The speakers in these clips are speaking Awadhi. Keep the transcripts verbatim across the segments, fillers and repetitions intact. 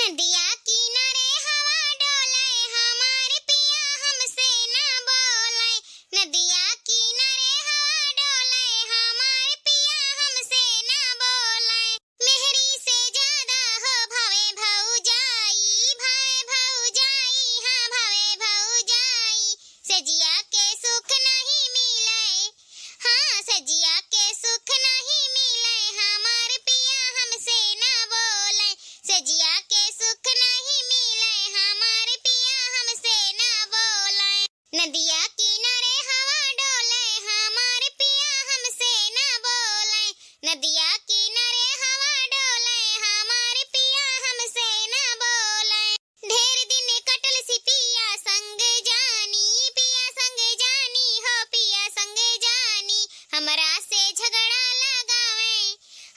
नदिया किनारे हवा डोले, हमार पिया हमसे ना बोले। नदिया किनारे हवा डोले, हमार पिया हमसे ना बोले। मेहरी से ज्यादा हो भावे भौजाई, भावे भौजाई, हाँ भावे भौजाई। सजिया के सुख नहीं मिले, हाँ सजिया के सुख नहीं मिले, हमार पिया हमसे ना बोले। सजिया के सुख नहीं मिले, हमार पिया हमसे ना बोले। नदिया किनारे हवा डोले, हमार पिया हमसे ना बोले। नदिया किनारे हवा डोले, हमार पिया हमसे ना बोले। ढेर दिन कटल सी पिया संग जानी, पिया संग जानी हो पिया संग जानी। हमरा से झगड़ा लगावे,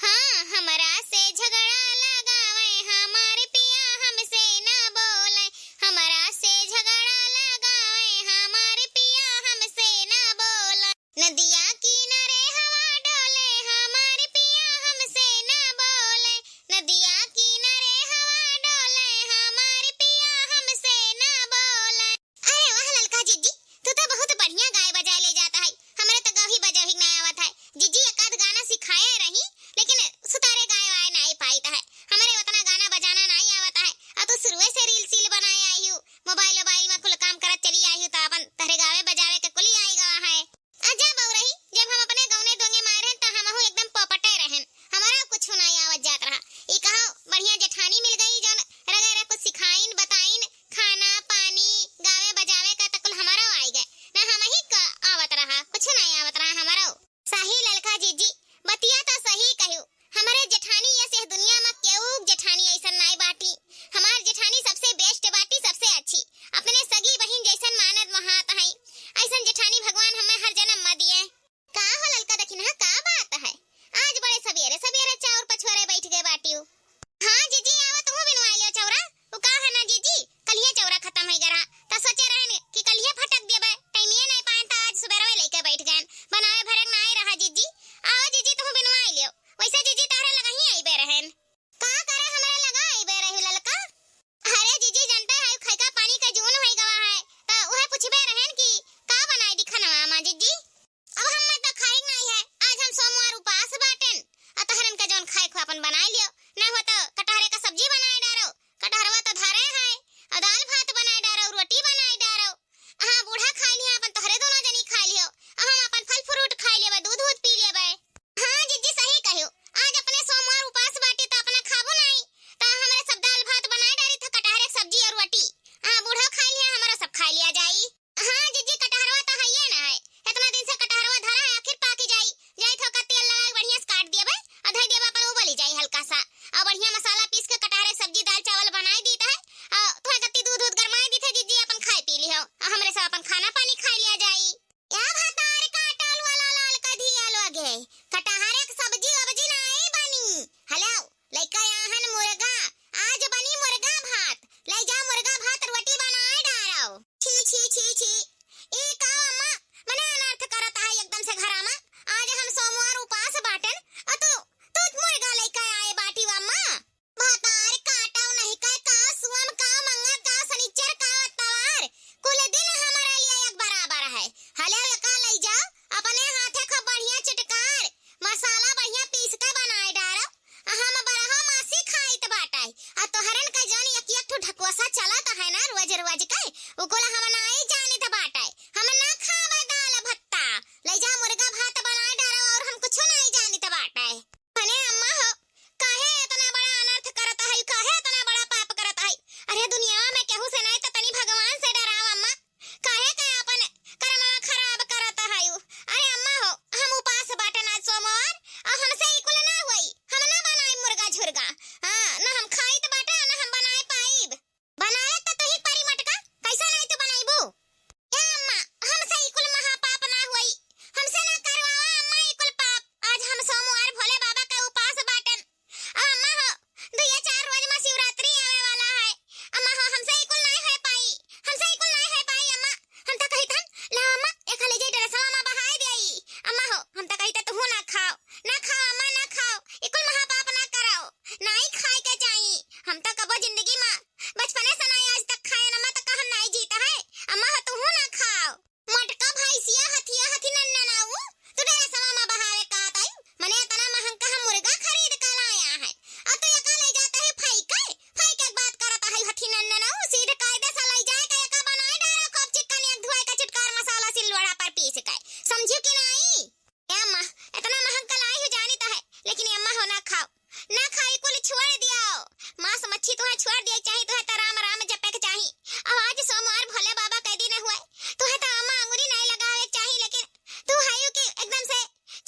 हाँ हमरा से झगड़ा लगावे, हमार पिया हमसे ना बोले। हमरा से झगड़ा लगावे, हमार पिया हमसे ना बोले। नदिया किनारे हवा डोले, हमार पिया हमसे ना बोले। नदिया किनारे हवा डोले, हमार पिया हमसे ना बोले। अरे वाह ललका जिज्जी, तू तो बहुत बढ़िया गाय बजाए ले जाता है। हमरे तो गवही बजवही ना आवत है। जिज्जी एक आध गाना सिखाए रही, लेकिन सुतारे गाय वाय नाई पाइत है। हमरे उतना गाना बजाना नाई आवत है। और तू शुरुए से reel सील बनाए आई हूँ, मोबाइल वोबाइल में कुल काम करत चली आई हूँ, तो अपन तहरे गावे बजावे के कुली आई गवा है। आ जा बउरही, जब हम अपने गौने दोंगे मारे त हमहू एकदम पोपटे रहन, हमरा कुछ नाई आवत जात रहा। ई कहा बढ़िया जेठानी मिल गई, जौन रगे रगे कुछ सिखाइन, बताइन, खाना, पानी, गावे बजावे का त कुल हमरो आई गए, ना हमही का आवत रहा, कुछ नाई आवत रहा हमरो। सही ललका जिज्जी, बतिया त सही कहियो। हमरे जेठानी यस एह दुनिया मा केहू जेठानी अइसन नाई बाटी। हमार जेठानी सबसे best बाटी, सबसे अच्छी। अपने सगी बहिन जइसन मानत मोहात हई। अइसन जेठानी भगवान हमें हर जन्म मा दिए। का हो ललका दखिनहा, का बात है? आज बड़े सबेरे सबेरे चाउर पछोरे बैठ गए बाटियो। हाँ जिज्जी, आवा तुहू बिनवाई लियो चौरा। उ का है ना जिज्जी, कलिहे चौरा खतम होइ गए रहा, त सोचे रहन कि कलिहे फटक देबे, टाइमिये नाई पाएन, त आज सुबेरवे लेके बैठ गएन। बनावे भरे नाई रहा जिज्जी। आवा जिज्जी, तुहू बिनवाई लियो। वैसे जिज्जी तहरे लगही अइबे रहन। का करे हमरे लगा अइबे रही ललका? अरे जिज्जी, जानते है खैका पानी का जून होइ गवा है, त उहे पूछबे रहन कि का बनाई दी खनवा मा जिज्जी। अब हम तो खाइक नाई है, आज हम सोमवार उपास बाटेन। आ तहरन का जौन खाइक हो अपन बनाई लियो, ना हो तो कटहरे का सब्जी बनाई डारो, कटहरवा तो धरे है, और दाल भात बनाई डारो, रोटी बनाई डारो। हाँ, बूढ़ा खाई लिया, अपन तोहरे दोनों जनी खाई लियो, अब हम अपन फल फ्रूट खाई लेबे, दूध दूध पी लेबे। हाँ जिज्जी, सही कहियो, आज अपने सोमवार उपास बाटी तो अपना खाबो नाई, तो हमरे सब दाल भात बनाई डारी था, कटहरे के सब्जी और रोटी। हाँ, बूढ़ो खाई लिया, हमारा सब खाई लिया जाई। हाँ जिज्जी, कटहरवा तो हइये ना है, इतना दिन से कटहरवा धरा है, आखिर पाकी जाई। जाई थोका तेल लगा के बढ़िया से काट दिया भाई, और धर दिया अपन उबली जाई हल्का सा, और बढ़िया मसाला पीस के कटहरे सब्जी दाल चावल बनाई दीत है, और थोड़ा गत्ती दूध दूध गरमाई दीत है जिज्जी, अपन खाए पी लिहो, और हमरे सब अपन खाना पानी खाई लिया जाई। या भतार काटल वाला लाल कधिया लोगे, कटहरे के सब्जी वब्जी नाई बनी। हेलो, लइका आहन मुर्गा, आज बनी मुर्गा भात, लइ जा मुर्गा भात रोटी बनाए डारो। छी, छी, छी, छी। ई का अम्मा, मने अनर्थ करत है एकदम से घरा मा। आज हम सोमवार उपास बाटेन, अ तू, तू मुर्गा लइका आए बाटी अम्मा। भतार काटव नहीं का, का सुअम, का मंगा, का सनिचर, का अतवार, कुल दिन हमरे लिए एक बराबर है। हले एका लइ जाओ, अपने हाथे खूब बढ़िया चटकार मसाला बढ़िया पीस के बनाए डारो। हम बरहो मासी खाइत बाटे, आ तोहरन के जौन एक एक ठो ढकोसा चलत है ना रोज रोज के, उ कुल हम नाई जानित बाटे। हम ना खावे दाल भत्ता, लइ जा मुर्गा भात बनाए डारो, और हम कुछो नाई जानित बाटे। अरे अम्मा हो, काहे इतना बड़ा अनर्थ करत है, काहे इतना बड़ा पाप करत है? अरे दुनिया में केहू से नाई तो तनी भगवान से डराव अम्मा। काहे के आपन करमवा खराब करत हयू? अरे अम्मा हो, हम उपास बाटन आज सोमवार, और हमसे ई कुल ना होई। हम ना बनाई मुर्गा झुरगा। हाँ, ना हम खाइत बाटे, ना हम बनाए पाइब। बनाए त तुही परी मटका, कैसा नाई तू बनाइबू? जिंदगी मा बचपने से नाई आज तक खाए, अम्मा तो कहम नाई जीत है। अम्मा हो तुहू ना खाओ। मोटका भैंसिया हथिया हथी नन्ना नाऊ, तू डेरा सवा मा बहावे का ताई? मने इतना महंगा हम मुर्गा खरीद के लाया है, और तू एका ले जाता है फेंके, फेंके के बात करता है हथी नन्ना नाऊ, सीध कायदे से ले जाए के एका बनाए डारा खूब चिकन एक धोए का चुटकार मसाला सिलवड़ा पर पीस के, समझियो कि नाई? ए अम्मा, इतना महंग कलाई हो जानी तो है, लेकिन ए अम्मा हो ना खाओ, ना खाई कुल छोड़ दियो। मांस मच्छी तुहे छोड़ दिए चाही, तुहे तो राम राम जपे के चाही। अब आज सोमवार भोले बाबा के दिन हुए, तुहे तो अम्मा अंगुरी नहीं लगावे के चाही, लेकिन तू हयू कि एकदम से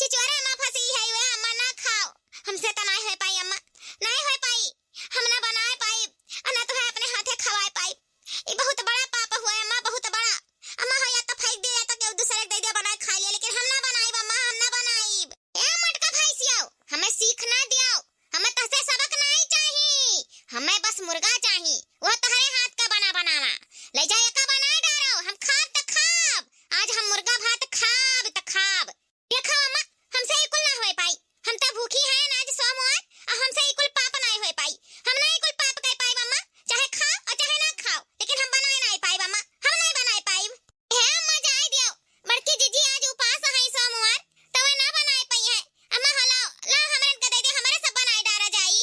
चिचोरे अम्मा फंसी है हुए, अम्मा ना खाओ, हमसे तो नहीं हो पाई अम्मा, नहीं हो पाई, हम ना बनाए पाई, और ना तुहे अपने हाथे खवाए पाई। ई बहुत बड़ा पाप हुआ अम्मा, बहुत बड़ा। अम्मा हो या तो फेंक दे या तो केहू दूसरे के दे दे बनाए खा लिया, लेकिन हम ना बनाइब अम्मा, हम ना बनाइब। ए मोटका भैंसियो, हमें सीख ना दियो, हमें तहसे सबक नहीं चाही, हमें बस मुर्गा चाही, वह तोहरे हाथ का बना बनावा। ले जा एका बनाए डारो, हम खाब त खाब, आज हम मुर्गा भात खाब त खाब। देखा अम्मा, हमसे ई कुल ना होए पाई। हम त भूखी हैं आज सोमवार, और हमसे ई कुल पाप ना होए पाई। हम ना ई कुल पाप कर पाइब अम्मा, चाहे खाओ और चाहे ना खाओ, लेकिन हम बनाए ना पाइब अम्मा, हम नहीं बनाए पाइब। हे अम्मा जाए दियो, बड़की जीजी आज उपास है सोमवार, तो वे ना बनाए पाई है। अम्मा हो लाओ, लाओ हमरन के दे दे, हमरे सब बनाए डारा जाई।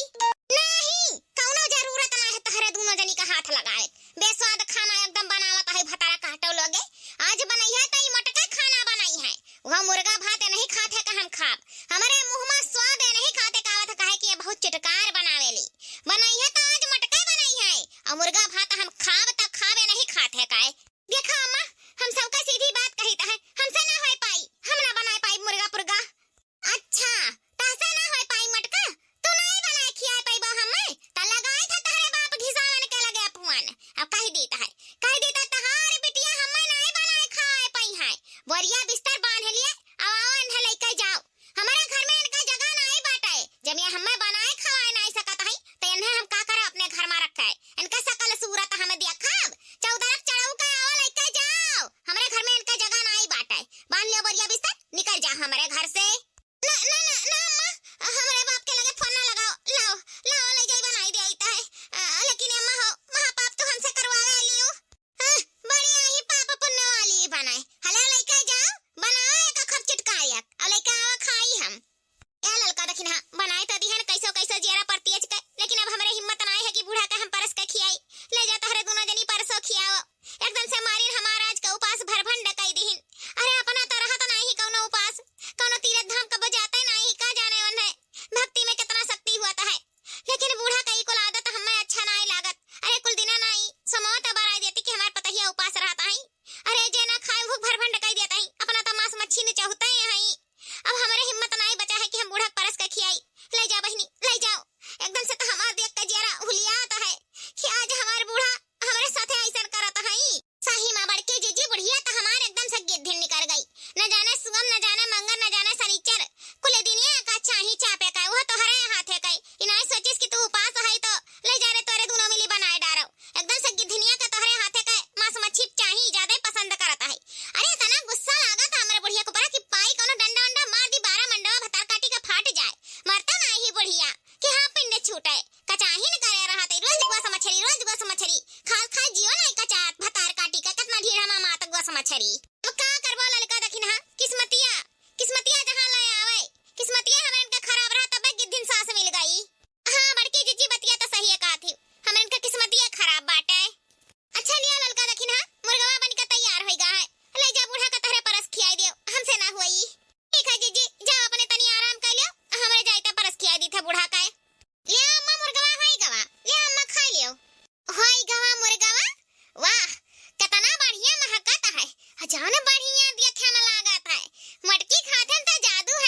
नहीं, कौनो जरूरत ना है तहरे दोनों जनी का हाथ लगावे। बेस्वाद खाना एकदम बनावत है भतारा काटो लोगे। आज बनई है त ई मोटका खाना बनई है। वह मुर्गा भात नहीं खात है का हम खाब। हमरे मुंह में स्वाद है नहीं खाते का आवत है, काहे कि ये बहुत चटकार बनावेली। बनई है त आज मोटका बनई है। और मुर्गा भात हम खाब त खाबे नहीं खात है काहे। देखा अम्मा, हम सबका सीधी बात कही त है। हमसे ना होए पाई, हम ना बनाए पाई मुर्गा पुर्गा। अच्छा, तहसे ना होए पाई मोटका, तू नहीं बनाए खियाए पाइबो हमें, त लगाए था तहरे बाप घिसावन के लगे अपुआन। अब कह देता है, कह देता तहार बिटिया हमें नहीं बनाए खाए पाई है। बोरिया बिस्तर बांध लिए, अब आओ इन्हें लेके जाओ। हमारे घर में इनका जगह नहीं बाटे, जब ये हमें बनाए खवाए नहीं सकत है, तो इन्हें हम का करा अपने घर में रखे? इनका शकल सूरत हमें देखब, चौदरक चढ़ऊ के आओ लेके जाओ। हमारे घर में इनका जगह नहीं बाटे, बांध लियो बोरिया बिस्तर, निकल जा हमारे घर से। ना, ना, ना, ना, अम्मा, हमरे बाप के लगे फोन ना लगाओ। लाओ, लाओ, ले जाई, बनाई दे, आई त है। अ, लेकिन अम्मा हो, महापाप तो हमसे करवावे लियो। हाँ, बड़ी आई पाप पुण्य वाली बनाए। हले लेके जाओ, बनाओ एक खूब चटकारिया, और लेके आओ, खाई हम। ए ललका दखिनहा, बनाए तो दिहन कैसो कैसो जियरा परतियच के, लेकिन अब हमरे हिम्मत नाई है कि बूढ़ा के हम परस के खियाई। ले जा तहरे दोनों जनी परसो खियाओ। एकदम से मारिन हमार आज के उपास भर भंड कई दिहिन। अरे अपना तो रहत नाई कौनो उपास, कौनो तीरथ धाम कबो जाते नाई, का जाने वन्हे भक्ति में कितना शक्ति हुआ है। लेकिन बूढ़ा कई कुल आदत हमें अच्छा नाई लागत। अरे कुल दिना नाई, समवा तो बराई देती कि हमार पतहिया उपास रहत हई। अरे जे ना खाए भूख भर भंड कई देत हई, अपना तो मांस मच्छी न चहुते हई। अब हमरे हिम्मत नाई बचा है कि हम बूढ़ा के परस के खियाई। ले जा बहिनी, ले जाओ। एकदम से तो हमार देख के जियरा हुलियात है कि आज हमार बूढ़ा हमरे साथे ऐसन करत हई। सही मा बड़की जीजी, बुढ़िया तो हमार एकदम से गिद्धिन निकर गई। न जाने सुगम, न जाने मंगर, न जाने सनीचर, कुल दिनिया का चाही चापे का, वह तोहरे हाथे का। ई नाई सोचिस कि तू उपास है तो ले जा रे, तोरे दोनों मिली बनाए डारो। एकदम से गिद्धिनिया के तोहरे हाथे के मांस मच्छी चाही, ज्यादा ही पसंद करत है। अरे इतना गुस्सा लागत है हमरे बुढ़िया के ऊपर कि पाई कौनो डंडा वंडा मार दी, बारह मंडवा भतार काटी के फाट जाए। मरता नाही बुढ़िया कि हाँ पिंड छूटे। कचाही न करे रहत है, रोज गोस मछरी, रोज गोस मछरी। खाल खाल जियो नहीं कचात, भतार काटी के कितना ढीढ़ हमा मात गोस मछरी। अब का करबो ललका दखिनहा, किस्मतिया, किस्मतिया जहाँ ले आवे, किस्मतिया हमरन के खराब रहा तबे गिद्धिन सास मिल गई। हाँ, बड़की जीजी बतिया तो सही है कहा थी, हमरन के किस्मतिया खराब बाटे। अच्छा लिया ललका दखिनहा, मुर्गवा बन के तैयार होई गा है, ले जा बूढ़ा का तहरे परस खियाई दियो, हमसे ना हुई। ठीक है जीजी, जाओ अपने तनी आराम कर लियो, हमरे जाइते परस खियाई दी था बूढ़ा का। लिया अम्मा मुर्गवा होई गवा, लिया अम्मा खाई लियो। होई गवा मुर्गवा, वाह, कितना बढ़िया महकत है, जान बढ़िया देखे में लागत है। मटकी खाते में तो जादू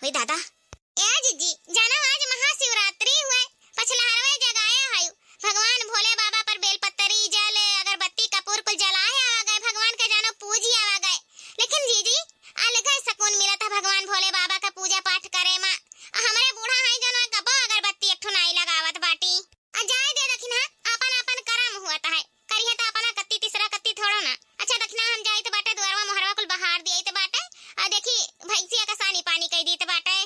हुई दादा। ए जीजी, जानो आज महाशिवरात्रि हुए, पछलहरवे जगाए हयू। भगवान भोले बाबा पर बेलपत्तरी, जल, अगरबत्ती, कपूर कुल जलाए आवा गए, भगवान के जानो पूजी आवा गए। लेकिन जीजी, अलगे सुकून मिलत है भगवान भोले बाबा का पूजा पाठ करे मा। आ हमरे बूढ़ा हैं जौन कबो अगरबत्ती एक ठो नाई लगावत बाटी। आ जाए दे दखिनहा, आपन आपन करम हुअत है, करिहे त अपना कत्ती तीसरा कत्ती थोड़ो ना। अच्छा दखिनहा, हम जाइत बाटे दुआरवा मोहरवा कुल बहार दियाइत बाटे, आ देखी भैंसिया का सानी पानी कई दीत बाटे।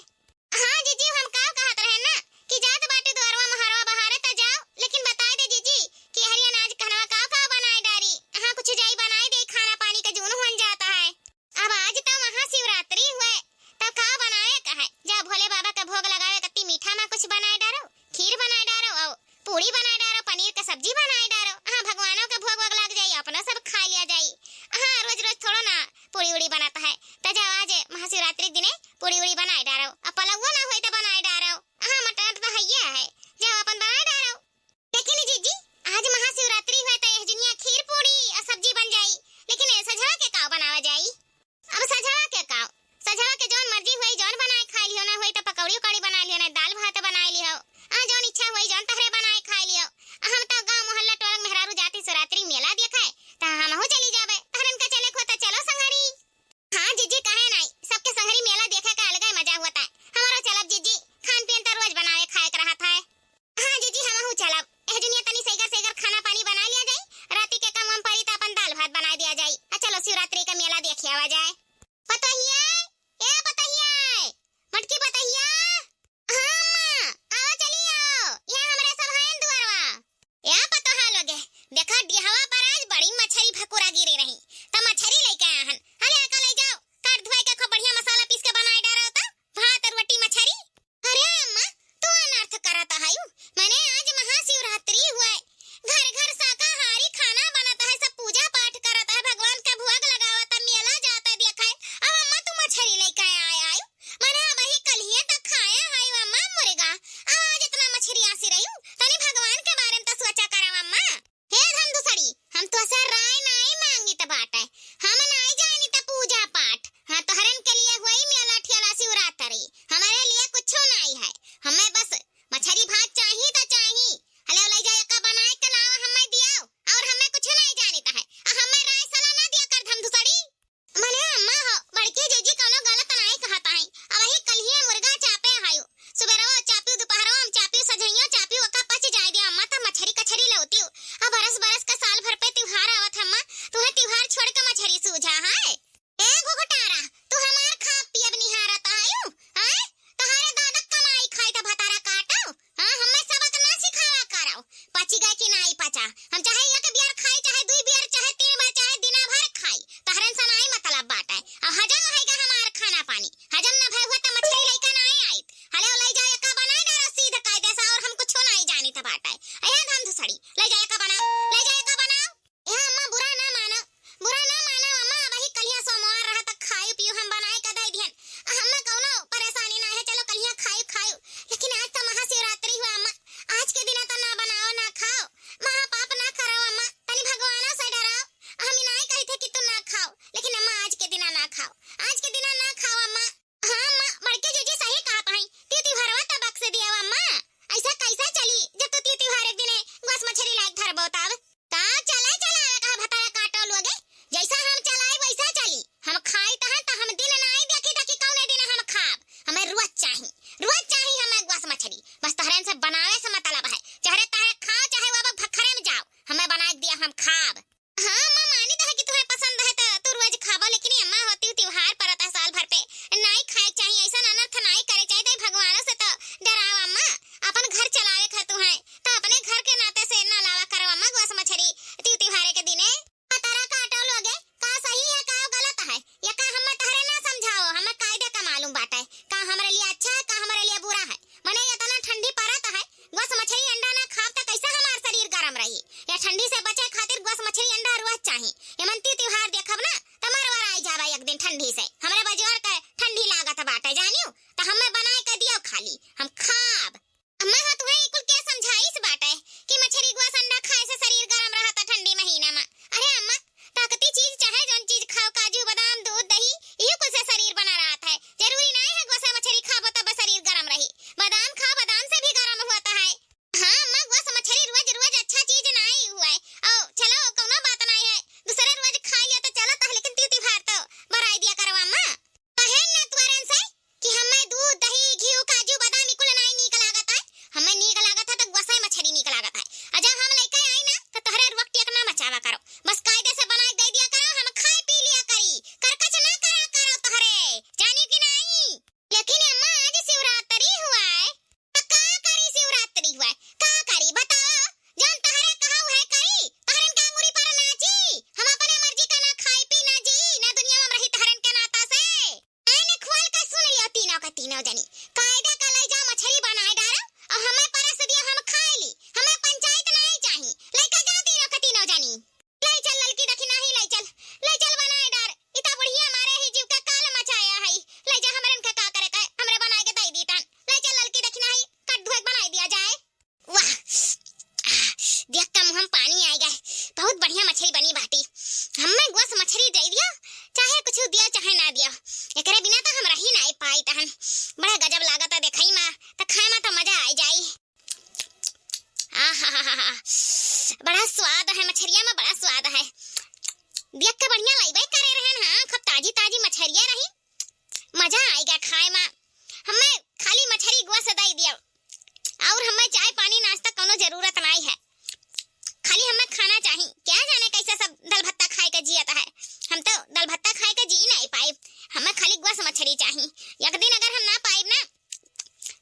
हाँ जीजी, हम काव कहत रहे ना कि जात बाटे दुआरवा मोहरवा बहारे त जाओ, लेकिन बताए दे जीजी कि हरिया नाज कहनवा काव काव बनाए डारी। हाँ, कुछ जाई बनाए दे, खाना पानी का जून हुन जाता है। अब आज तो महाशिवरात्रि हुए, तब का बनावे का है? जा भोले बाबा का भोग लगावे, कत्ती मीठा मा कुछ बनाए डारो, खीर बनाए डारो, और पूड़ी बनाए डारो, पनीर का सब्जी बनाए डारो। हाँ, भगवानों के भोग वोग लग जाई, अपना सब खा लिया जाई। हाँ, रोज रोज थोड़ो ना पूड़ी उड़ी बनाता है, तो जाओ आज महाशिवरात्रि के दिने पूड़ी उड़ी बनाए डारो, अब पलौओ ना होई तो बनाए डारो। हाँ, मटन तो हइये है, जाओ अपन बनाए डारो। लेकिन जीजी, आज महाशिवरात्रि हुए तो यह जुनिया खीर पूड़ी और सब्जी बन जाई, लेकिन ये सझवा के काव बनावा जाई? अब सझवा के काव, सझवा के जौन मर्जी हुई, जौन बनाए खाए लियो ना, हुई तो पकौड़ी उकौड़ी बनाए लियो ना, दाल भात बनाए लियो, आ जौन इच्छा हुई, जौन तहरे बनाए खाए लियो। आ हम तो गाँव मोहल्ला टोलक मेहरारू जाती शिवरात्रि मेला देखे, तो हमहू चली जाबे, तहरन का चले को तो चलो संघरी। हाँ जीजी, काहे नाई, सबके संघरी मेला देखे का अलगे मजा होता है। हमारो चलब जीजी, खान पीन तो रोज बनावे खाए के रहत है। हाँ जीजी, हमहू चलब। एह जुनिया तनी सैगर सैगर खाना पानी बना लिया जाई, राती के काम वाम परी त अपन दाल भात बना दिया जाई। आ चलो शिवरात्रि का मेला देख आवा जाए। पतोहिया, ए पतोहिया, मटकी पतोहिया। हाँ अम्मा, आओ चली आओ, यहाँ हमरे सब हैं दुआरवा। या पतोहा लोगे, देखा डिहवा पर आज बड़ी मछरी भकुरा गिरी रही, त मछरी लेके आया हन। अरे आका ले जाओ, काट धोए के खूब बढ़िया मसाला पीस के बनाए डारो त भात रोटी मछरी। अरे अम्मा, तू अनर्थ करत हयू। माने आज महाशिवरात्रि हुए, घर घर शाकाहारी खाना बनत है, सब पूजा पाठ करत है, भगवान का भोग लगावत है, मेला जात है देखे। अब अम्मा तू मछरी लेके आए आयू। माने अबही कलिए तक खाए है अम्मा मुर्गा, अब आज इतना मछरी आसी रही। तनी भगवान के बारे में तो सोचा करो अम्मा। हे धन दुसड़ी, हम तोसे राय नाई मांगित बाटे, हम नाई जानित पूजा पाठ। हाँ, तोहरन के लिए हुई मेला ठेला शिवरात्रि, हमारे लिए कुछो नाई है। हमें बस मछरी भात चाही त चाही। हले ले जा, एका बनाए के लावा, हमें दियाओ, और हमें कुछो नाई जानित है। आ हमें राय सलाह ना दिया कर धन दुसड़ी। मने अम्मा हो, बड़की जीजी कौनो गलत नाई कहत हई। अबही कलिए मुर्गा चापे हयू। सुबेरवा चापियो, दुपहरवा में चापियो, सझइया चापियो, ओका पच जाए दे अम्मा, त मछरी कछरी लौतियो। अब बरस बरस का साल भर पे त्योहार आवत है अम्मा, तुहे त्योहार छोड़ के मछरी सूझा है। ए घुघटारा, तू हमार खाब पियब निहारत हयू, हैं? तोहरे दादा कमाई खाई त भतारा काटो। हाँ, हमें सबक ना सिखावा करो। पची गए कि नाई पचा, हम चाहे एक बियर खाई, चाहे दुई बियर, चाहे तीन बार, चाहे दिना भर खाई, तहरन से नाई मतलब बाटे। अब हजम होइगा हमार खाना पानी, हजम ना भय हुआ त मछली लइका नाई आई। हले ले जा, एका बनाए डारो सीध कायदे से, और हम कुछो नाई जानित बाटे। ए धन दुसड़ी, ले जा एका बनाओ, ले जा एका बनाओ। ए अम्मा, बुरा ना मानो, बुरा ना मानो अम्मा, अबही कलिया सोमवार रहा त खायु पियु हम बनाए के दे दिहन। आ हमें कौनो परेशानी ना है, चलो कलिया खायु खायु, लेकिन आज त महाशिवरात्रि हुआ अम्मा, आज के दिना त ना बनाओ ना खाओ, महापाप ना करो अम्मा, तनी भगवानो से डराओ। हम ई नाई कही थे कि तू ना खाओ, लेकिन अम्मा आज के दिना ना खाओ, आज के दिना ना खाओ अम्मा। हाँ अम्मा, बड़के जीजी सही कहत हई, ती तिहारवा त बक्स दिया अम्मा, ऐसा कैसे चली जब तू ती तिहार एक दिने गोस मछरी लायक धरबो तब। का चले चलावे का भतारा काटो लोगे? जैसा हम चलाई वैसा चली। हम खाई तहन त हम दिन नाई देखी त कि कौने दिन हम खाब। हमें रोज चाही, रोज चाही हमें गोस मछली। बस तहरे से बनावे से मतलब है। चाहे तहरे खाओ चाहे वो अब भखरे में जाओ, हमें बनाए दिया हम खाब। हाँ अम्मा, मानी त है कि तुहे पसंद है त तू रोज खाबो, लेकिन अम्मा हो ती तिहार परत है साल भर पे, नाई खाए चाही, ऐसा अनर्थ नाई करे चाही, तई भगवानो से त डराओ अम्मा। अपन घर चलावे खातू है त अपने घर के नाते से ना लावा करो अम्मा गोस मछरी ती तिहारे के दिने। पतरा काटो लोगे, का सही है का गलत है, ये का हमें तहरे ना समझाओ, हमें कायदे का मालूम बाटे। का हमरे लिए अच्छा है का हमरे लिए बुरा है। मने इतना ठंडी परत है, गोस मछली अंडा ना खाब त कैसे हमार शरीर गरम रही। ये ठंडी से बचे खातिर गोस मछली अंडा रोज चाही। ये मन ती तिहार देखब ना त मरवर आई जाबा एक दिन ठंडी से। हमरे बजवार के ठंडी लागत बाटे जानियो, त हमें बनाए के दियो खाली, हम खाब। अम्मा हो तुहे ई कुल के समझाइस बाटे कि मछरी गोस अंडा खाए से शरीर गरम रहत ठंडी महीना में। अरे अम्मा, ताकती चीज चाहे जौन चीज खाओ, काजू बादाम दूध दही, इही कुल से शरीर बना रहत है। जरूरी नाई है गोसा मछरी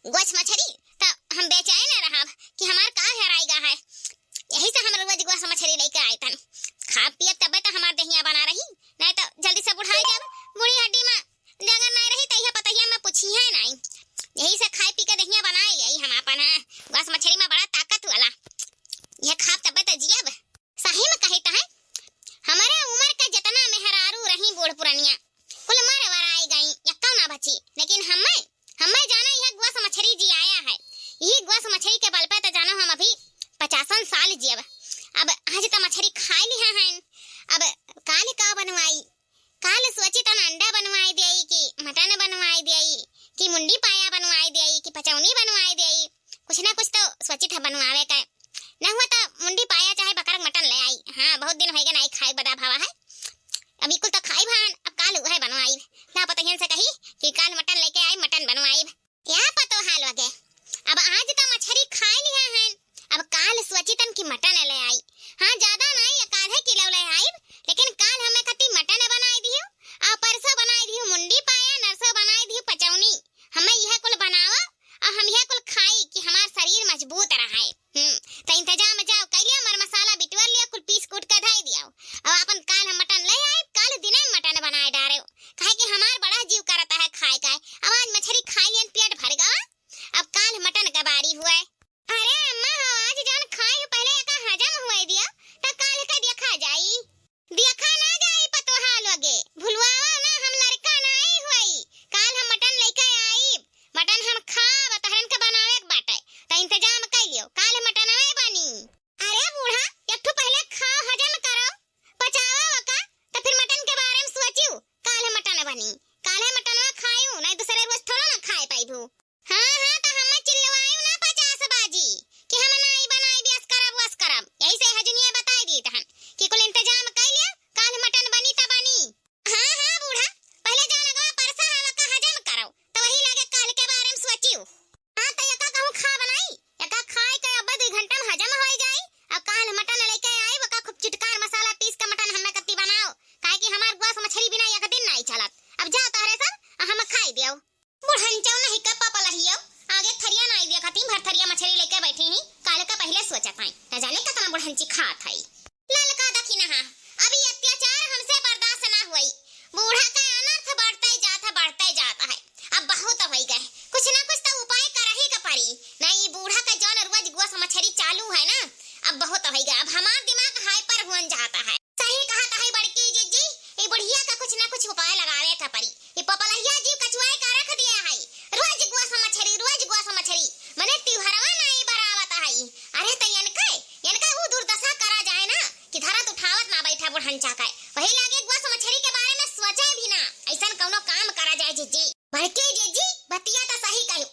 गोस मछरी, त हम बेचैन रहब कि हमार का हेराई गा है। यही से हम रोज गोस मछरी लइके आइतन। खाब पियब तबे त हमार देहिया बना रही, नहीं त जल्दी से बुढ़ाई जाब। बूढ़ी हड्डी मा जांगर नाई रही त इहे पतहिया मा पूछिहे नाई। यही से खाए पी के देहिया बनाए लेई हम आपन, हाँ। गोस मछरी मा बड़ा ताकत वाला। यह खाब तबे त जियब। सही मा कहित है, हमरे उमर के जेतना मेहरारू रही बूढ़ पुरनिया, कुल मर वराई गई, एक्कौ ना बची। लेकिन हम्मे, हम्मे जाना यह गोस मछरी जियाया है। यही गोस मछरी के बल पे त जानो हम अभी पचासन साल जियब। अब आज त मछरी खाए लिहा हन, अब काल का बनवाई? काल सोचित हन अंडा बनवाई देई कि मटन बनवाई देई कि मुंडी पाया बनवाई देई कि पचौनी बनवाई देई। कुछ ना कुछ त सोचित है बनवावे के। ना हुआ त मुंडी पाया चाहे बकरा के मटन ले आई। हाँ, बहुत दिन होइगा नाई खाए बदा भावा है। अब ई कुल त खाई भान, अब काल उहे बनवाई। ना पतहियन से कही कि काल मटन लेके आई, मटन बनवाई। या पतोहा लोगे, अब आज त मछरी खाए लिहा हन, अब काल सोचितन कि मटन ले आई। हाँ, ज्यादा नाई, एक आधे किलो ले आइब, लेकिन काल हमें खती मटन बनाई दियो, आ परसों बनाई दियो मुंडी पाया, नरसों बनाई दियो पचौनी। हमें यह कुल बनावा, आ हम यह कुल खाई कि हमार शरीर मजबूत रहे। हम्म, त इंतजाम जाओ, कैलिया मर मसाला बिटवर लिया, कुल पीस कूट के धई दियो। अब आपन काल हम मटन ले आइब, काल दिने मटन बनाए डारे, काहे कि हमार बड़ा जीव करता है खाए का। अब आज मछरी खाई लियन, पेट भर गवा, अब काल मटन का बारी हुए। अरे अम्मा हो, आज जौन खाए हो पहले एका हजम हुए दिया, त काल के देखा जाई। देखा ना जाई पतोहा लोगे, भुलवावा ना, हम लड़का नाई हुई। काल हम मटन लेके आइब, मटन हम खाब, तहरन के बनावे के बाटे, त इंतजाम कइ लियो, काल मटनवे बनी। अरे बूढ़ा, एक ठो पहले खाओ, हजम करो, पचावा ओका, त फिर मटन के बारे में सोचियो। काल मटन बनी, काल मटनवा खायू, नहीं दूसरे रोज थोड़ा ना खाए पाइबू। हाँ, हाँ, त हम्मे चिल्लवायू ना पचास बाजी कि हम नाई बनाई, बस करब, बस करब। यही से हजनिया बताई दी तहन कि कुल इंतजाम कइ लिया, काल मटन बनी त बनी। हाँ, हाँ, बूढ़ा, पहले जौन अगवा परसा हवा का हजम करो, त वही लगे काल के बारे में सोचियो। हाँ, त एका कहूँ खा बनाई, एका खाए के अब्बे दुई घंटा में हजम होई जाई। अब काल मटन लेके आई, ओका खूब चिटकार मसाला पीस के मटन हम्मे कत्ती बनाओ, काहे कि हमार गोस मछरी बिना एक दिन नाई चलत। अब जाओ तहरे सब, आ हम खाई दियो। बुढ़ंचौ नहीं का पपलहियो, आगे थरिया नाई देखती, भर थरिया मछरी लेके बैठी ही, काल का पहले सोचत आई, न जाने कितना बुढ़ंची खात है। ललका दखिनहा, अब ई अत्याचार हमसे बर्दाश्त ना हुई। बूढ़ा का अनर्थ बढ़ते जात है, बढ़ते जात है। अब बहुत होइ गए, कुछ ना कुछ तो उपाय करही का पड़ी। नहीं, ई बूढ़ा का जौन रोज गोस मछरी चालू है ना, अब बहुत होइ गए। अब हमार दिमाग हाइपर हुअन जाता है। सही कहत है बड़की जिज्जी, ई बुढ़िया का कुछ ना कुछ उपाय लगावे का पड़ी। ई पपलहिया जीव कचुआए का रख दिया है, रोज गोस मछरी, रोज गोस मछरी, मने तिउहरवा नाई बरावत है। अरे त यनके, यनके ऊ दुर्दशा करा जाए ना कि धरत उठावत ना बैठा बुढ़ंचा का। वही लागे गोस मछरी के बारे में सोचे भी ना, ऐसन कौनो काम करा जाए जिज्जी। बड़की जिज्जी, बतिया त सही कहू,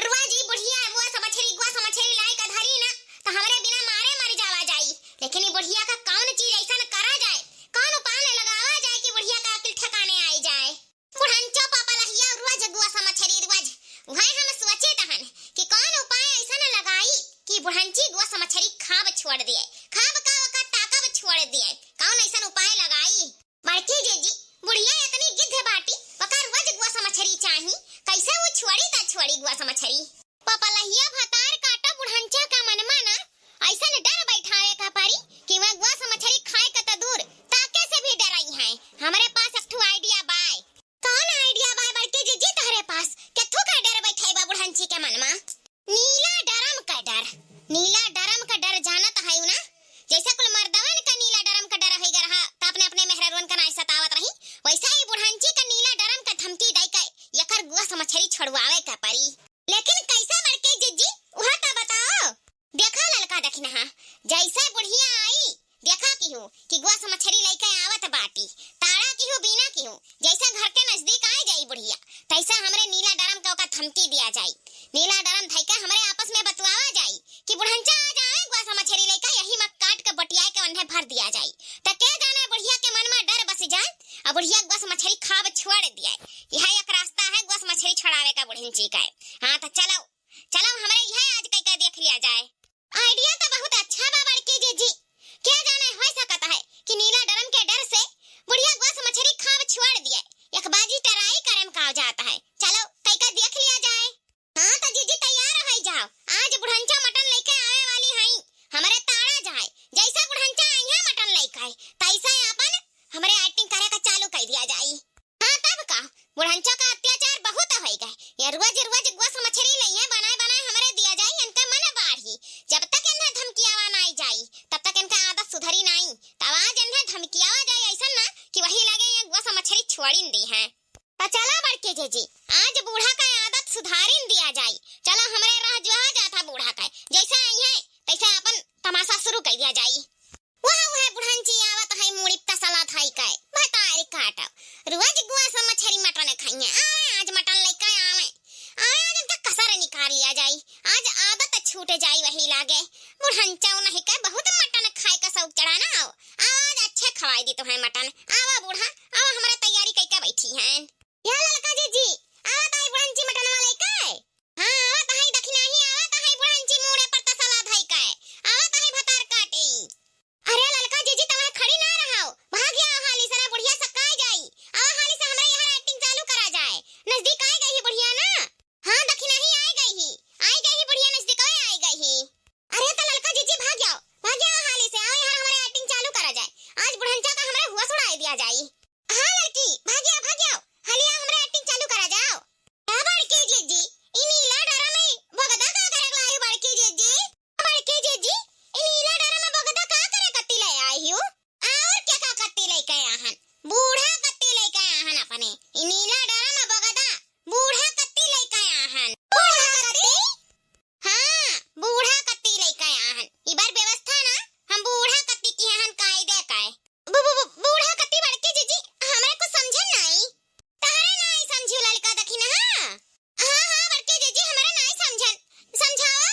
रोज ई बुढ़िया गोस मछरी, गोस मछरी लाई का धरी ना, त हमरे बिना मारे मर जावा जाई। लेकिन ई बुढ़िया का कौन चीज ऐसन करा जाए, कौन उपाय लगावा जाए कि बुढ़िया का अकिल ठिकाने आई जाए। बुढ़ंचो पपलहिया रोज गोस मछरी रोज। उहे हम सोचित हन कि कौन उपाय ऐसन लगाई कि बुढ़ंची गोस मछरी खाब छोड़ दिए। खाब का ओका ताकब छोड़ दिए। कौन ऐसन उपाय लगाई? बड़की जिज्जी, बुढ़िया इतनी गिद्ध बाटी, ओका रोज गोस मछरी चाही। कैसे वो छोड़ी त छोड़ी गोस मछरी? पपलहिया भतार काटो बुढ़ंचा का मनमा ना, ऐसन डर बैठावे का परी कि वह गोस मछरी खाए का त दूर, ताके से भी डराई है। हमरे पास एक ठो आइडिया बाय। कौन आइडिया बाय बड़की जिज्जी तोहरे पास? केथू का डर बैठाई बा बुढ़ंची के मनमा? नीला डरम का डर, नीला डरम का डर जानत है ना? जैसे कुल मर्दवन का नीला डरम का डर है रहा, त अपने अपने मेहररुअन का नाई सतावत रही, वैसा ही बुढ़ंची का नीला डरम का धमकी दे के एकर गोस मछरी छोड़वावे का परी। लेकिन कैसे बड़की जिज्जी, उहा त बताओ। देखा ललका दखिनहा, जैसे बुढ़िया आई, देखा किहू कि गोस मछरी लइके आवत बाटी, ताड़ा किहू बीना किहू, जैसे घर के नजदीक आ जाई बुढ़िया, तैसे हमरे नीला डरम के ओका धमकी दिया जाई। नीला डरम धइके हमरे आपस में बतुआवा जाई कि बुढ़ंचा आ जाए गोस मछरी लइके, यही में काट के बटियाए के ओन्हे भर दिया जाई। त के जाने बुढ़िया के मन में डर बस जाए, आ बुढ़िया गोस मछरी खाब छोड़ दिए। यह एक रास्ता है गोस मछरी छोड़ावे का बुढ़ंची का। हाँ त चलो, चलो, हमरे इहे आज कई के देख लिया जाए। आइडिया तो बहुत अच्छा बा बड़की जिज्जी। क्या जाने हो सकता है कि नीला डरम के डर से बुढ़िया गोस मछरी खाब छोड़ दिए। एक बाजी ट्राई करे में का जाता है। चलो, कई के देख लिया जाए। हाँ, तो जिज्जी, अगुआ समछरी लइहे बनाए बनाए हमरे दिया जाई, इनका मन बाढ़ी। जब तक इन्हें धमकियावा नाई जाई, तब तक इनका आदत सुधरी नाई। तब आज इन्हें धमकियावा जाई ऐसन ना कि वही लागे ये अगुआ समछरी छोड़िन दिहे। त चला बड़के जीजी, आज बूढ़ा का आदत सुधारिन दिया जाई। चला हमरे राह जोहा जात है बूढ़ा का, जैसे आई है तैसे अपन तमाशा शुरू कर दिया जाई। वह, वह बुढ़ंची आवत है, मूड़ी तसलत है कै, भतारी काटो। रोज अगुआ समछरी मटन खाइए, आवे आज मटन लेके आवे। आवे आज इनका कसर निकाल लिया जाई, आज आदत छूट जाई वही लागे। बुढ़ंचौ नहीं कै बहुत मटन खाए का शौक चढ़ा ना हो। आवा आज अच्छे खवाई दी तुम्हें मटन। आवा बूढ़ा, आवा हमरे तैयारी कइके बैठी हैं। या ललका जीजी, आवत है बुढ़ंची मटनवा लेके। हाँ, आवत है दखिनाही, आवत है बुढ़ंची मूड़े पर तसला धई के। आवत है भतार काटे। अरे ललका जीजी, तवा खड़ी ना रहो, भाग आओ हाली से ना बुढ़िया सकाई जाई। आवा हाली से हमरे यहाँ acting चालू करा जाए। नजदीक आई गई है बुढ़िया ना। हाँ दखिनाही आई गई ही, आई गई ही बुढ़िया नजदीक आई गई ही। अरे त ललका जीजी भाग आओ, भाग आओ हाली से, आओ यहाँ हमरे acting चालू करा जाए। आज बुढ़ंचा का हमरे हुआ सुड़ाई दिया जाई। हाँ लड़की, भाग आओ, भाग आओ, हाली आओ हमरे acting चालू करा जाओ। का बड़की जीजी, ई नीला डरा में बगदा का करे लाई बड़की जीजी? बड़की जीजी, ई नीला डरा में बगदा का करे कत्ती ले आई हो? और क्या का कत्ती लेके आहन? बूढ़ा कत्ती लेके आहन अपने। ई नीला डरा में बगदा बूढ़ा कत्ती लेके आहन। बूढ़ा कत्ती? हाँ, बूढ़ा कत्ती लेके आहन। ई बार व्यवस्था ना हम बूढ़ा कत्ती की आहन कायदे का। बू-, बू-, बू-, बूढ़ा कत्ती बड़की जीजी, हमरे कुछ समझन नाई। तहरे नाई समझियो ललका दखिना, हाँ? हाँ, हाँ, बड़की जीजी, हमरे नाई समझन। समझावा।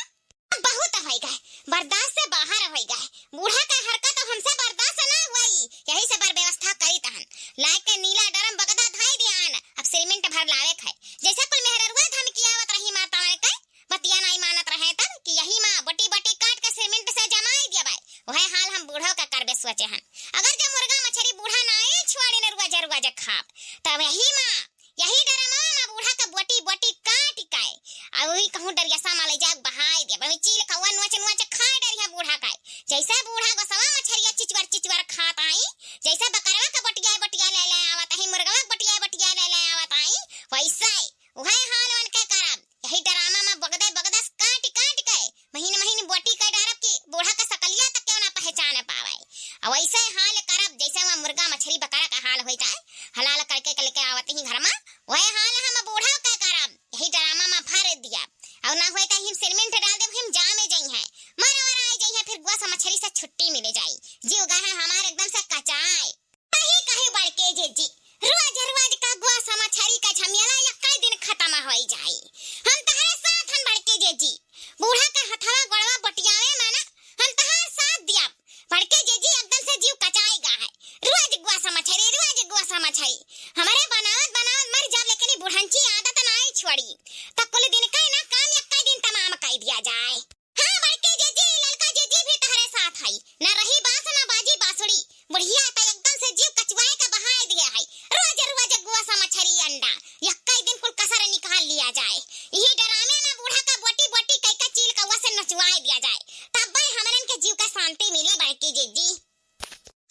अब बहुत होइ गए, बर्दाश्त से बाहर होइ गए। बूढ़ा का हरकत तो हमसे बर्दाश्त ना हुई, यही से बर व्यवस्था करी तहन। लाइके नीला डरम बगदा धाई दियान, अब सिरमिंट भर लावे क है। जैसे कुल मेहररुआ धमकी आवत रही माता के, बतिया नाई मानत रहे तब कि यही माँ बोटी बोटी काट के सिरमिंट से जमाई दिया बाई। वह हाल हम बूढ़ो का करबे सोचे हन। अगर जो मुर्गा मछरी बूढ़ा नाई छुआड़ी ने रुआ जे रुआ जे खाब, तब यही माँ, यही डरमा माँ बूढ़ा का बोटी बोटी काट के, आ वही कहूँ डरियासा माँ ले जाके बहाई दिया। वही चील कौआ नोच नोच खाए डरिया बूढ़ा का। जैसे बूढ़ा गोसवा मछरिया चिचवर चिचवर खात आई, जैसे बकरवा का बोटिया बोटिया ले ले आवत आई, मुर्गवा का बोटिया बोटिया ले ले आवत आई, वैसे वह हाल उनके करब। यही डरामा में बगदे बगदस काट काट के महीन महीन बोटी के डारब कि बूढ़ा के सकलिया तक केहू ना पहचान पावे। आ वैसे हाल करब जैसे वह मुर्गा मछरी बकरा का हाल होई जाए, हलाल करके के लेके आवत ही घर में, वह हाल हम बूढ़ा के करब। यही डरामा में भर दिया। और ना होए तो हम सिरमिंट डाल देब, हम जामे जइहैं, मर वर आए जइहैं, फिर अगुआ समछरी से छुट्टी मिले जाई। जीव गए हमार एकदम से कचाए। सही कहे बड़के जीजी, रोज रोज का अगुआ समछरी का झमेला यक्का दिन खत्म होई जाई। हम तहरे साथ हन बड़के जीजी, बूढ़ा का हथवा गोड़वा बटियावे में ना हम तहार साथ दिया। बड़के जीजी एकदम से जीव कचाई गा है, रोज अगुआ समछरी, रोज अगुआ समछरी। हमरे बनावत बनावत मर जाब लेकिन ई बुढ़ंची आदत नाई छोड़ी, त कुल दिन का ना काम यक्का दिन तमाम कई दिया जाए। हाँ बड़के जीजी, ललका जीजी भी तहरे साथ हई। ना रही बांस ना बाजी बांसुरी। बुढ़िया त एकदम से जीव कचुआए के बहाए दिया है। रोज रोज अगुआ समछरी अंडा। यक्का दिन कुल कसर निकाल लिया जाए। यही डरामे में बूढ़ा का बोटी बोटी कई का चील कौआ से नचवाए दिया जाए। तब भाई हमरन के जीव का शांति मिली बड़के जीजी।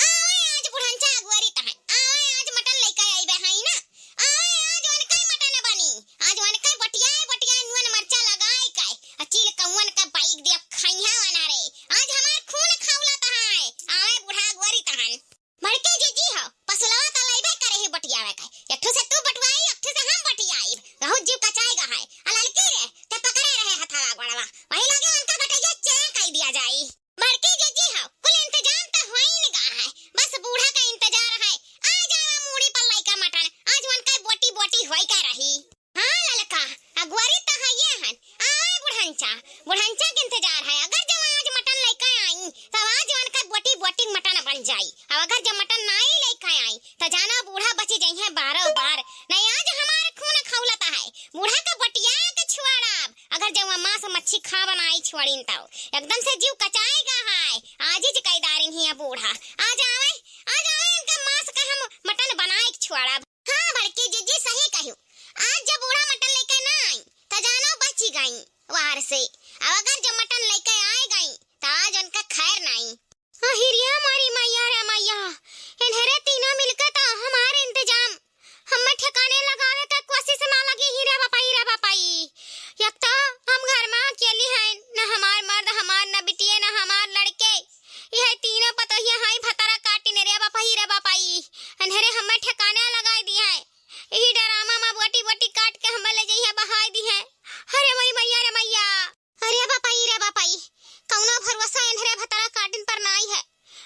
आवे आज बुढ़ंचा अगुआरी तहन। आवे आज मटन लेके आई बे हई ना। आवे आज वनकई मटन बनी। आज वनकई बटियाए बटियाए नुन मरचा लगाए के। आ चील कौवन का बाइक दिया खइहा वना रे। आज हमार खून खौलत है। आवे बूढ़ा अगुआरी तहन। बड़के जीजी हो, पसुलवा त लइबे करे ही बटियावे के। एक ठो से तू बटवाई, एक ठो से हम बटियाई। बहुत जीव कचाए गा है। आ ललकी रे, ते पकड़े रहे हथवा गोड़वा। वही लगे उनका गटैया चें कई दिया जाई। बड़के जीजी हो, कुल इंतजाम त होइन गा है। बस बूढ़ा का इंतजार है। आ जावा मूड़ी पर लइका मटन। आज उनका बोटी बोटी होई के रही। हाँ ललका, अगुआरी त हइये हन। आवे बुढ़ंचा, बुढ़ंचा के इंतजार है। अगर जब आज मटन लइके आई, तब आज उनका बोटी बोटी मटन बन जाई। अब अगर जब मटन नाई लइके आई, त जाना बूढ़ा बची जइहैं बारो बार। नहीं आज हमार खून खौलत है, बूढ़ा का बटिया के छुआड़ाब। अगर जब मांस मच्छी खा बनाई छुआड़ीन तब एकदम से जीव कचाए गा है। आज ही कई दारिन ही बूढ़ा। आज आवे, आज आवे इनका मांस का हम मटन बनाए के छुआड़ाब। हाँ बड़की जीजी सही कहियो, आज जब बूढ़ा मटन लेके ना आई त जानो बची गई वार से। अब अगर जब मटन लेके आए गई त आज उनका खैर नहीं। अहिरिया मारी मैया रे मैया, इन्हरे तीनों मिलके त हमार इंतजाम, हम्मे ठिकाने लगावे के कोशिश मा लगी ही रे बापाई, रे बापाई। एक तो हम घर मा अकेली हैं, न हमार मर्द, हमार न बिटिये, न हमार लड़के। यह तीनों पतोहिया हैं भतरा काटिन रे बापाई, रे बापाई। अन्हरे हम्मे ठिकाने लगाई दी हैं। यही डरामा मा बोटी बोटी काट के हम्मे ले जइहे बहाई दी हैं। अरे मोरी मैया रे मैया। अरे बापाई रे बापाई, कौनो भरोसा एन्हरे भतरा काटिन पर नाई है।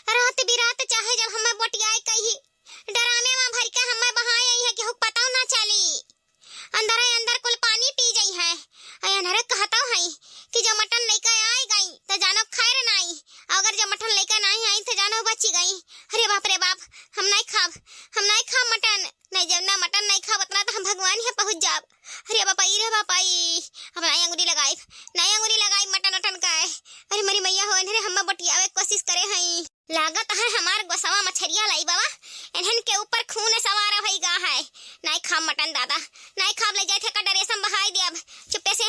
रात बिरात चाहे जब हम्मे बोटियाए कही, डरामे मा भर के हम्मे बहाए आई है, केहू पता ना चली। अंदरे अंदर कुल पानी पी जाई है। अ एन्हरे कहतौ है कि जो मटन लइके आई गई, तो जानो खैर नाई। अगर जो मटन लइके नाई आई, तो जानो बची गई। अरे बाप रे बाप, हम नाई खाब, हम नाई खाब मटन। नहीं, जब ना मटन नाई खाब, उतना तो हम भगवान ही पहुँच जाब। अरे बापाई रे बापाई, अब नाई अंगुरी लगाइब, नाई अंगुरी लगाइब मटन उटन का। अरे मरी मैया हो, एन्हरे हम्मे बोटियावे के कोशिश करे हई। लागत है हमार गोसवा मछरिया लाई बाबा, एन्हन के ऊपर खून सवार होई गा है। नाई खाब मटन दादा, नाई खाब, ले जाए थे का डरेसम बहाई देब। चुप्पे से